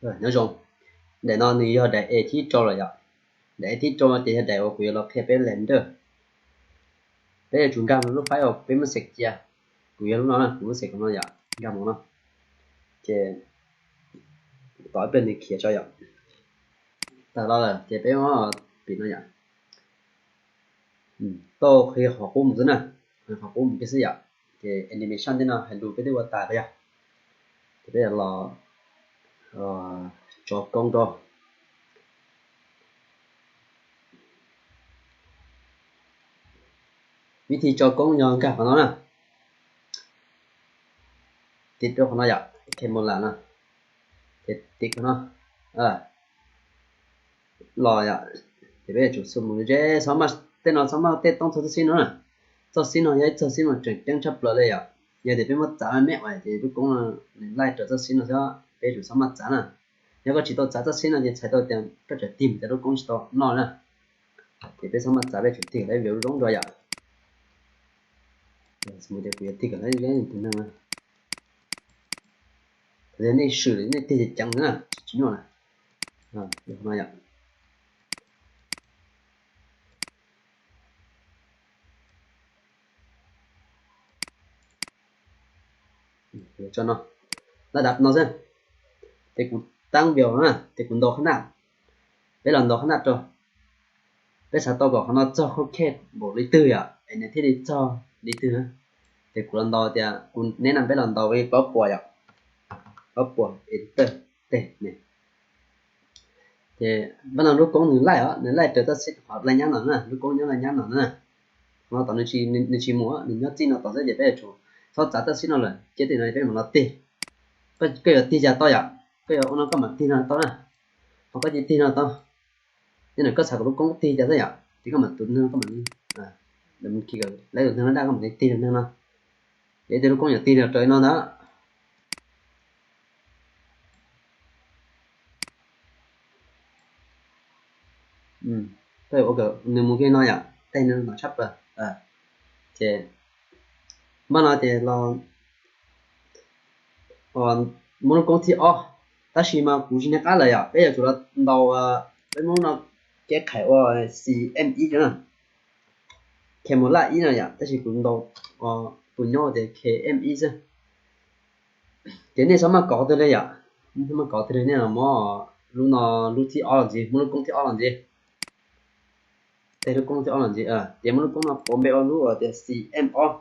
Nyob zoo, daim no nws yog daim A thib rau lawm yom. Daim A thib rau ces yog daim uas kuv yuav los qhia peb render. Peb yuav tsum nkag mus lub file uas peb muab xeem cia. Kuv yog lub no na, kuv muab xeem kom no yom, nkag mus no. Ces tos ib pliag nws khiav tso yom. Tawm los lawm ces peb muab pim no yom. Tau qhia qhov qub mus xwb na, qhov qub mus kiag xwb yom. Ces animation tej no hais lus peb twb ua tas yom. Ces peb los tso koob rau. Vib thib tso koob yog nkag qhov no na. Tiv rau qhov no yom, camera no. Ces tiv qhov no los yom. Ces peb yuav tsum xu mus ze, txhob maj, tej no txhob maj tej toob txog txoj xib no na. Txoj xib no yog ib txoj xib no tseem ceeb tshaj plaws li yom. Yog tias peb muab txav me me ua ces lub koob no nws laij raws txoj xib no xwb, peb yuav tsum txhob maj txav na. Yog koj tsis tau txav txoj xib no ces txhais tau tias koj tseem tig mus ces lub koob tsis tau noj na. Ces peb txhob maj txav, peb tsum tig lawv view zoo dua yom. Tias kuv yuav tig kom lawv tus neeg na. Thaum nej swm nej tig ceev xwb na, tsis tsis nyuaj na. No yom. Tso no, laj dab no xwb. Ces kuv tab view na, ces kuv ntaus qhab naj. Peb los ntaus qhab naj rau. Peb xav tau kom qhov no txog khau khej npaum li twg yom, es nws thiaj li txog li twg na. Ces kuv los ntaus tias, kuv neb na peb los ntaus li plaub puas yom. Plaub puas enter teg ne. Ces npaj no lub koob nws laij os, nws laij raws txoj xib, qhov laij nyab no na, lub koob nyob laij nyab no na. Qhov no tom nws tsis mus, nws nyob txij no tom xwb ces peb yuav tsum txhob txav txoj xib no lawm, cia tej no peb mam los tig. Koj yuav tig cas tau yom, koj yuav ua no koj mam tig no tau na. Ho koj cia tig no tau. Yog koj xav kom lub koob tig cas xwb yom, ces koj mam tus neeg koj mam li, lawv tus neeg no daj koj mam li tig tus neeg no. Ces tej lub koob yuav tig rau no ntag. Nws mus kiag no yom, tej no tshaj plaws. Ces npaj no ces los muaj lub koob thib ob, tab sis mas kuv tsis nco qab lawm yom, peb yuav tsum los ntaus, peb muab no kev qhais ua C M ib na, camera ib no yom, tab sis kuv ntaus tus nyob tias K M ib xwb. Ces nej txhob maj kov twg li yom, nej txhob maj kov twg li, nej los muab lub no, lub thib ob los ntxiv, muab lub koob thib ob los ntxiv. Tej lub koob thib ob los ntxiv, ces muab lub koob no pauv npe ua lub uas tias C M ob,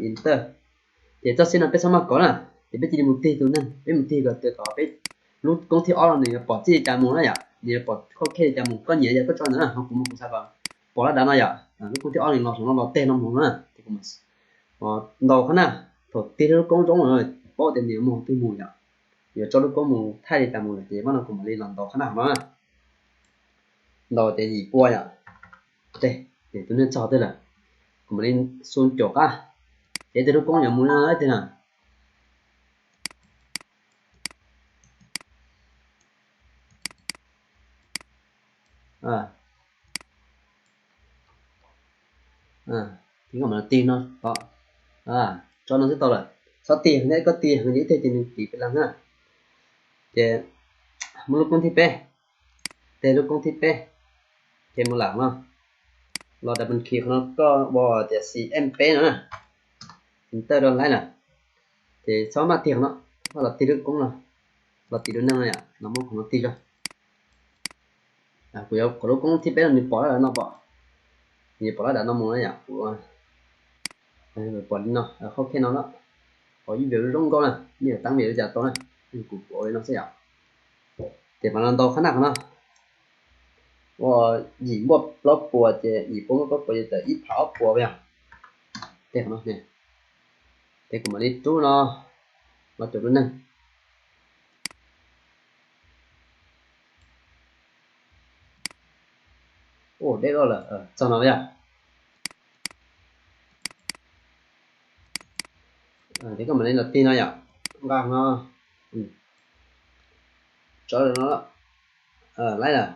enter. Ces txoj xib no peb txhob maj kov na, ces peb cia li mus tig tus neeg, peb mus tig kom tias kom peb lub koob thib ob no nws yuav pom txij li cas mus na yom, nws yuav pom khau khej li cas mus. Koj nyiam yog koj tso ntawd na, ho kuv mus kuv xav kom pom laj dav no yom, lub koob thib ob nws los saum no los teg no mus na, ces kuv ntaus qhab naj, thaum tig lub koob zoo paub tias nws yuav mus twg mus yom, yuav tso lub koob mus thaij li cas mus lawm ces npaj no kuv mam li los ntaus qhab naj no na. Ntaus tias yim pua yom, ces tus neeg txog twg lawm, kuv mam li xu caum qab, ces tej lub koob yuav mus li no ib teg na. Ces koj mam tig no, tso no xwb tau lawm. Txhob tig, koj tig heev ces ib teg ces nws tiv peb leeg na. Ces muaj lub koob thib peb, teg lub koob thib peb, ces mus lam no, los double click qhov no koj ua tias C M peb no na, enter rau laib na. Ces txhob maj tig qhov no, koj los tig lub koob no, los tig lub neeg no yom, los muab qhov no tig rau. Kuv yuav kom lub koob thib peb no nws pom laj dav no pom, nws pom laj dav no mus na yom, kuv pom li no, khau khej no na, pom ib view zoo nkauj na, nej yuav tab view li cas tau na, kuv pom li no xwb yom. Ces mam los ntaus qhab naj qhov no, ua yim npuaj plaub puas ces yim puas npuaj plaub puas ces tawm ib phav ob puas yom. Tej qhov no, ces kuv mam li rub no los caum lub neeg. Ua deb loj lawm, txog no yom. Ces koj mam li los tig no yom, nqa no, tso no, laib lawm.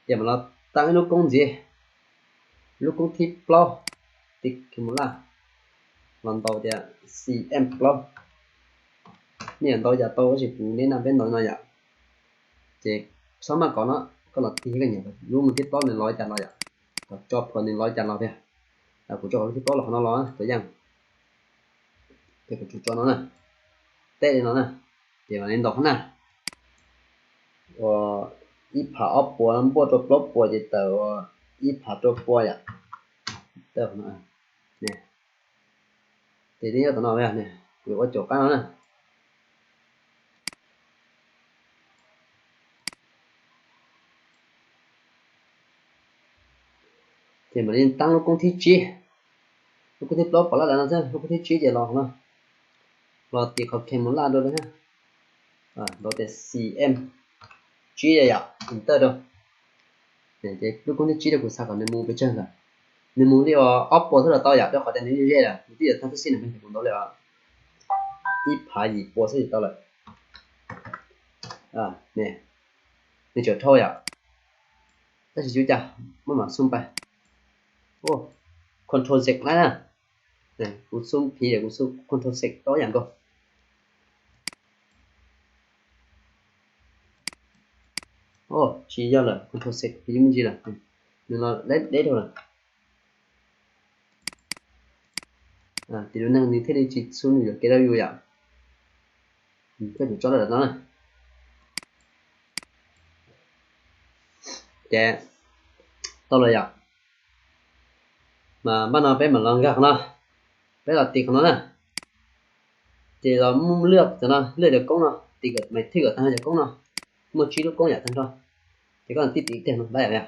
Ces mam los tab ib lub koob ntxiv, lub koob thib plaub, tig kiag mus laj, los ntaus tias C M plaub. Nej yuav ntau cas tau, tab sis kuv neb na peb ntau no yom. Ces txhob maj kov no, koj los tig koj nyiam lub mus thib plaub nws los li cas los yom, kom tso plhuav nws los li cas los tiag. Kuv tso qhov lub thib plaub los qhov no los tuam yaj, ces kuv tsum tso no na, teb li no na, ces mam li ntaus qhov na. Ua ib phav ob puas npuaj rau plaub puas ces tawm ua ib phav rau pua yom. Ces nyob tom no, kuv yuav ua caum qab no na. Ces mam li tab lub koob thib tsib, lub koob thib plaub pom laj dav no xwb, lub koob thib tsib ces los no, los tiv qhov khe mus laj dua thiab, ntaus tias C M tsib yom, enter rau. Ces lub koob thib tsib rau kuv xav kom nws mus pes tsawg ntawd, nws mus li ob puas xwb los tau yom, rau qhov tias nws ze lawm, nws twb yuav tag tib si na, kuv ntaus li ib phav yim pua xwb tsis tau lawm. Nws tseem dhau yom, tab sis tsis ua cas, maj mam xoo pais. Control Z na, kuv xoo phiv, kuv xoo Control Z tau ib yam nkaus. Tsis yog lawm, Control Z phiv me ntsis lawm, nws los deb deb dhau lawm. Tis lub neej nws thiaj li tsis xub nws yuam kev rau yus yom. Koj tsum tso lawm no na. Ces tau lawm yom. Mas npaj no peb mam los nkag qhov no, peb los tis qhov no na. Ces los muaj lwaj cov no, lwaj cov koob no, tis kom mas thwj kom tag cov koob no. Muaj tsib lub koob yam tag nrho. Ces koj los tiv tiv tej no lawm yom.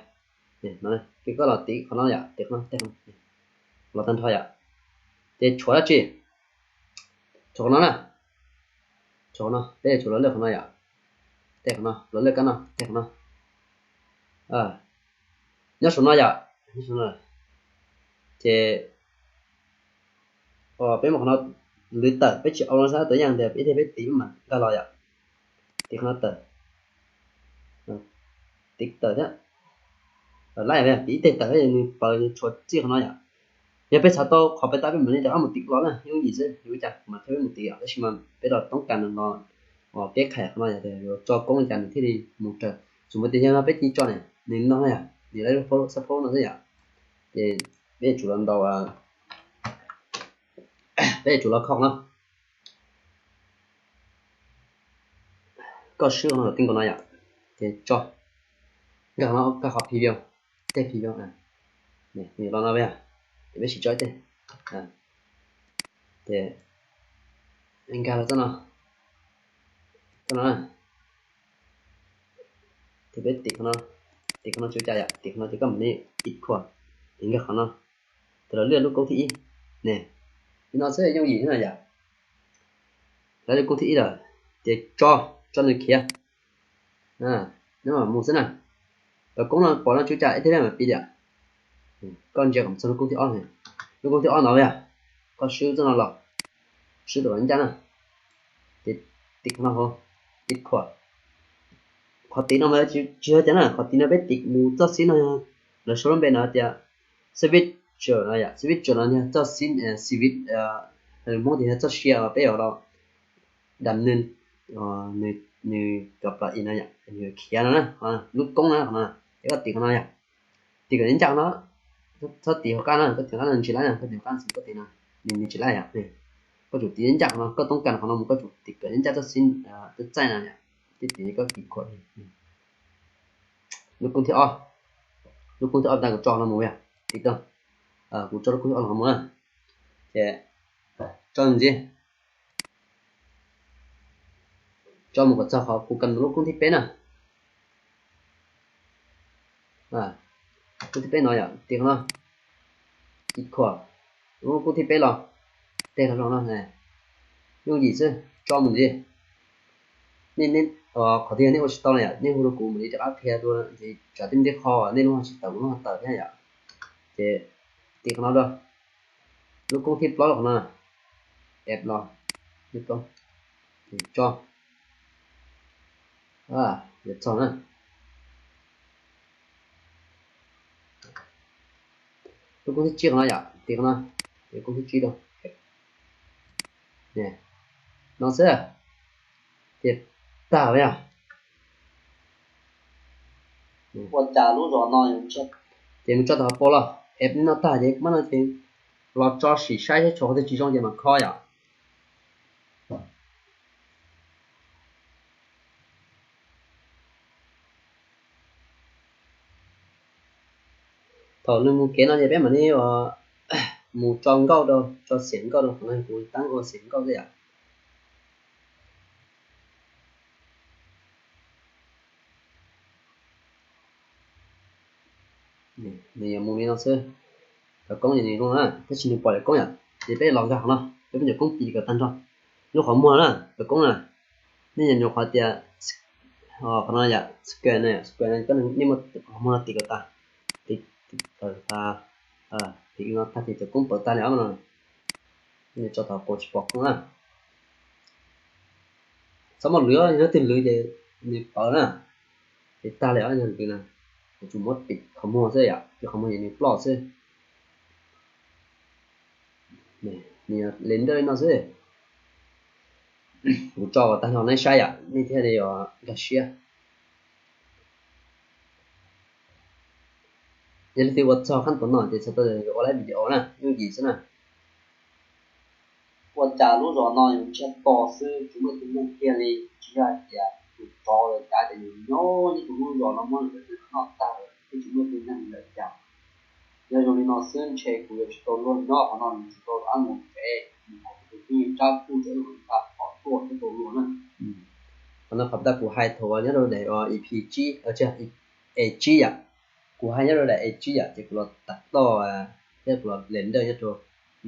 Ces koj los tiv qhov no yom, tiv qhov no, tej qhov no los tag nrho yom. Ces tshuav dab tsi? Tshuav qhov no na. Tshuav qhov no, peb yuav tsum los lwaj qhov no yom. Tej qhov no, los lwaj kab no, tej qhov no. Nyob saum no yom. Ces peb muab qhov no lwv tawm, peb tsis au no xab tuam yaj tias ib teg peb tiv mas nkag los yom. Tiv qhov no tawm, tiv tawm thiab. Lab tiv ib teg tawm nws paws nws tshuav txij qhov no yom. Yog peb xav tau qhov peb tab peb mam li rov qab mus tiv los na, yooj yim xwb, yuav ua cas mas thiaj peb mus tiv yom, tab sis mas peb los toob kas no los kev qhais qhov no yom, yuav tso koob li cas nws thiaj li mus raws. Xws mus tias yog no peb tiv tso ne, nws no yom, nws lawv lub xab phob no xwb yom. Ces peb yuav tsum los ntaus, peb yuav tsum los kho no. Koj swb qhov no los tib nkaus no yom, ces tso, nkag qhov no, nkag qhov preview, tej preview, los no, ces peb sim tso ib teg, ces nkag los txoj no, txoj no, ces peb tiv qhov no, tiv qhov no tsis ua cas yom, tiv qhov no ces koj mam li import, ces nkag qhov no, ces los lwaj lub koob thib ib ne, li no xwb yooj yim thiab no yom. Lawv lub koob thib ib lawm, ces tso, tso nws khiav, nyob mus xwb na. Cov koob no pom no tsis ua cas, ib teg mam piv tias, koj ntsia kom txog lub koob thib ob, lub koob thib ob no yom, koj swb txoj no los, swb rau ncaj na, ces tiv qhov no hauv, tiv qhuam. Qhov tiv no mas tsis yog cas na, qhov tiv no peb tiv mus txoj xib no, lawv sau lub npe no tias switcher no yom, switcher no yog txoj xib, switch, Hmoob tias yog txoj sia uas peb yuav los dam nws, nws cov plug-in no yom, nws khiav no na, lub koob no qhov no, ces koj tiv qhov no yom, tiv kom ncaj qhov no, txhob tiv hauv qab no, koj tiv qab no ntsis laib na, koj tiv qab no koj tiv no, nws tsis laib yom. Koj tsum tiv ncaj qhov no, koj toob kas qhov no mus koj tsum tiv kom ncaj txoj xib, txoj txaij no yom, tib tiv koj tiv khuam. Lub koob thib ob, lub koob thib ob tag kuv tso no mus yom, tiv tau, kuv tso lub koob thib ob no mus na, ces tso mus ntxiv, tso mus kom txog qhov kuv kam lub koob thib peb na. Koob thib peb no yom, tiv qhov no, tiv khuam, lub koob thib peb los, tej los no, yooj yim xwb, tso mus ntxiv. Nej, qhov twg yog nej ua tsis tau no yom, nej hu rau kuv mam li rov qab qhia dua, tsam tej me tej qho nej lub ho tsis tawm kuv lub ho tawm thiab yom. Ces tiv qhov no dua, lub koob thib plaub qhov no, eb los, tso, yuav txog na. Lub koob thib tsib qhov no yom, tiv qhov no, tiv koob thib tsib rau. No xwb, Ces tag lawm yog. Ua cas lub zos no ces mus tso tau hauv paus los, app no tag ces kuv muab no ces los tso sim saib saib tshuav qhov twg tsis zoo ces mam kho yom. Thaum nws mus kev no ces peb mam li mus tso nkauj rau, tso xiam nkauj rau, qhov no kuv tab ua xiam nkauj xwb yom. Nws yuav mus li no xwb. Cov koob ces nws zoo na, tab sis nws pom cov koob yom, ces peb los nkag qhov no, peb muab cov koob tiv kom tag nrho. Lub qhov muag na, cov koob na, nej nyuam nyuam qhov tias, qhov no yom, square na, square na, nej muab qhov muag no tiv kom tag, tiv, tiv, tiv no tag ces cov koob pawv tag li os no. Nws tso tau paus tsis pom koob na. Txhob muab lwv, yog leej twg lwv ces nws pawv na. Ces tag li os, yog lwv na, kuv tsuas muab piv qhov muag xwb yom, piv qhov muag ces nws ploj xwb. Nws render li no xwb. Kuv tso kom tag nrho nej saib yom, nej thiaj li nkag siab. Yog leej twg ua txog qhab tau no ces txhais tau yuav ua lawm video na, yooj yim xwb na. Ua cas lub zos no yuav ntsiag to xwb, tsis muaj tus neeg kiag li, tsis yog hais tias tus tsov los cas, ces nyob nyob ib tug lub zos no muab nws cov neeg noj tag lawm, twb tsis muaj tus neeg lawm cas. Yog zoo li no xwb ntshe kuv yuav tsis tau luag nyob qhov no, nws tsis tau rov qab mus tsev, nws qhov tus tij tsab kuj tsev ua nqa qhov tuaj thiab tau luag na. Qhov no qhov tab kuv hais thaum uas nyob rau daim E P G, E tsib yom. Kuv hais nyob rau daim E tsib yom, ces kuv los tawm toj thiab kuv los render nyob rau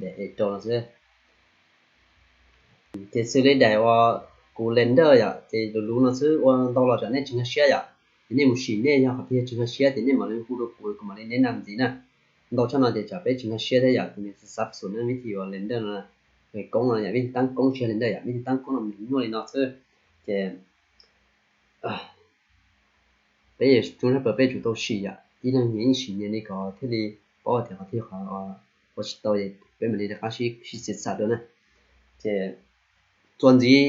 daim E rau no xwb. Ces xws li daim uas kuv render yom, ces luv luv no xwb, ua ntau los tsam nej tsis nkag siab yom. Ces nej mus sim nej, yog qhov twg tsis nkag siab ces nej mam li hu rau kuv, kuv mam li neb na ntxiv na. Ntau tshaj no ces tsam peb tsis nkag siab thiab yom, ces nws xav xum na, vib thib uas render no, koob no yom, vib thib tab koob tsis yog render yom, vib thib tab koob no nws nyuaj li no xwb. Ces peb yuav tsum, peb tsum tau sim yom, ib leeg nyias yeej sim nyias li kom thiaj li paub tias qhov twg qhov ua tsis tau, peb mam li rov qab sib txiav txim dua na. Ces txuas ntxiv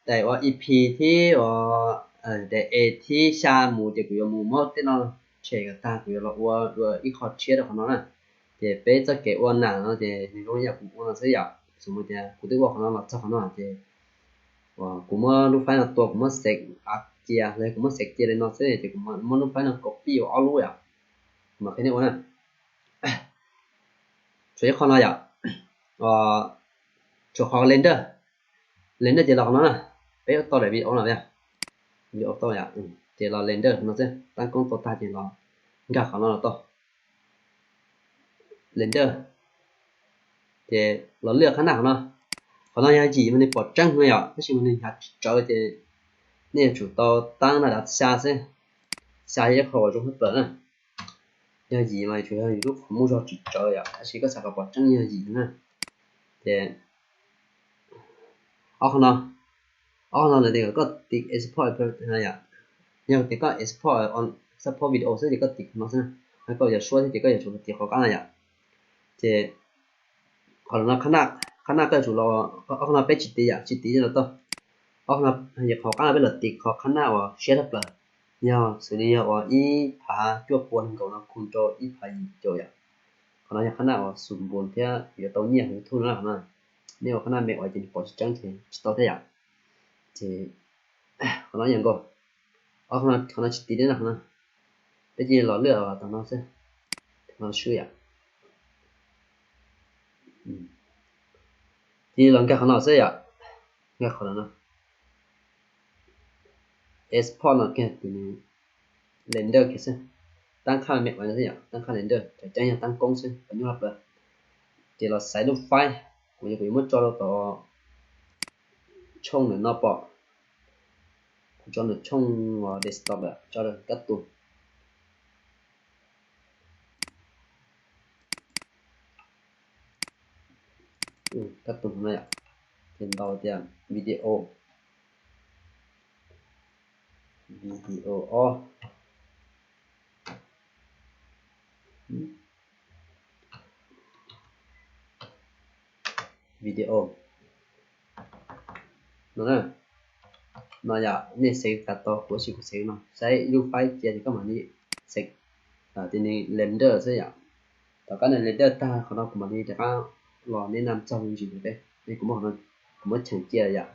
daim uas E P thib uas daim E thib xya mus ces kuv yuav mus muab tej no tshem kom tag, kuv yuav los ua dua ib qho tshiab rau qhov no na. Ces peb txoj kev ua nas no ces nws zoo li yam kuv ua no xwb yom. Xws li tias kuv twb ua qhov no los txog qhov no ces kuv muab lub file no tua, kuv muab xev av cia los yog kuv muab xev cia li no xwb ces kuv muab lub file no copy ua ob lub yom. Kuv mam qhia nej ua na. Tshuav ib qho no yom, tshuav qhov render, render ces los qhov no na. Peb tau daim video no, video tau yom, ces los render qhov no xwb, tab koob tau tag ces los nkag qhov no los tau render. Ces los lwaj qhab naj qhov no. Qhov no yog yim mas nws pom tseeb no yom, tab sis mas nws hnyav tsis tsawv ces nej yuav tsum tau tab na dav xya xwb, xya yog ib qho uas zoo tshaj plaws na. Yog yim mas yuav tsum yog yus lub qhov muag zog tsis tsawv yom, tab sis koj xav kom pom tseeb yog yim na. Ces ob qho no, ob qho no lawv tias kom koj tiv export, yog tias koj export, export video xwb ces koj tiv qhov no xwb, koj yuav suab thiab ces koj yuav tsum tiv qhov qab no yom. Ces qhov no, qhab naj koj yuav tsum los, ob qho no peb tsis tiv yom, tsis tiv los tau. Ob qho no, qhov qab no peb los tiv qhov qhab naj uas siab tshaj plaws, yog xws li yog uas ib phav cuaj pua nees nkaum no khu rau ib phav yim caum yom. Qhov no yog qhab naj uas xum npus thiab yuav tau nyiaj hauv YouTube no na. Qhov no nej ua qhab naj me ua ces nws pom tsis tseeb ces tsis tau thiab yom. Ces qhov no yog nkaus, qhov no tsis tiv li no, qhov no peb cia li los lwaj tau no xwb, no swb yom. Cia li los nkag qhov no xwb yom, nkag qhov no, export no kiag, render kiag xwb, tab qhab me ua no xwb yom, tab qhab render, tseem ceeb yog tab koob xwb, qhov nyuaj tshaj plaws. Ces los xaiv lub file, kuv yuav, kuv yuav muab tso rau tom tshooj ntawm no pom, kuv tso ntawm tshooj desktop lawm, tso rau kab tus, kab tus no yom, ces ntaus tias video, video ob, video no na. No yom, nej xev tas tau kuv tsis, kuv xev no, saib ib lub file cia ces koj mam li xev, cia nws render xwb yom. Tom qab nws render tag qhov no kuv mam li rov qab los neb naj txog me ntsis ntawd peb, kuv muab, kuv muab cheem cia yom.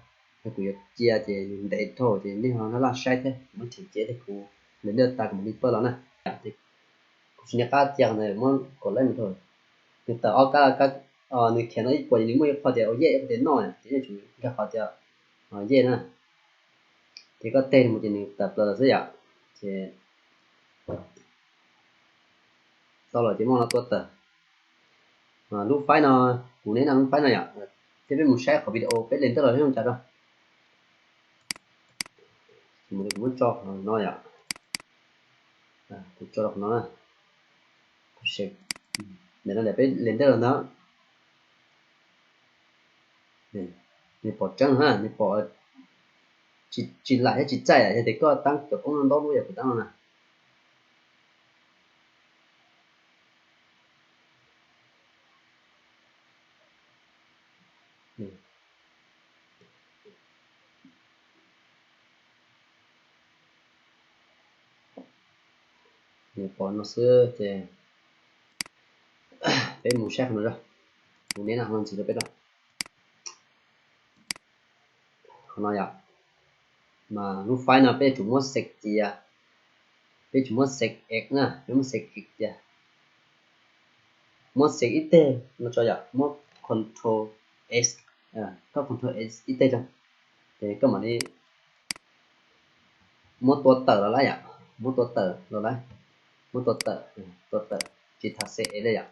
Yog kuv yuav cia ces ntev dhau ces nej ho laj laj saib thiab, kuv muab cheem cia thiab kuv render tag kuv mam li pawj los na. Kuv tsis nco qab cia qhov ntawd, muab kom lawm mus dhau. Nws tawm ob kab, nws khiav no ib puas ces nws muaj ib qho tias yej, ib qho tias no, ces nej tsum nkag qhov tias yej na. Ces koj teg mus ces nws tawm plaws xwb yom. Ces tau los ces muaj no tua tawm. Lub file no, kuv neb naj lub file no yom, thiab peb mus saib qhov video peb render los zoo cas rau. Kuv muab tso qhov no yom, kuv tso rau qhov no na. Ntawm no peb render los ntag. Nws pom tseeb na, nws pom tsis laim thiab tsis txaij, yog tias koj tab cov koob ntaub lub yog kuv tab no na. Nws pom no xwb ces peb mus saib qhov no, kuv neb naj no ntxiv rau peb rau. Qhov no yom, mas lub file no peb tsum muab xev cia, peb tsum muab xev ex na, peb muab xev ex cia. Muab xev ib teg no tso yom, muab control S, koj control S ib teg rau, ces koj mam li muab tua tawm los lawm yom, muab tua tawm los lawm, muab tua tawm, tua tawm tsis tas xev ex li yom.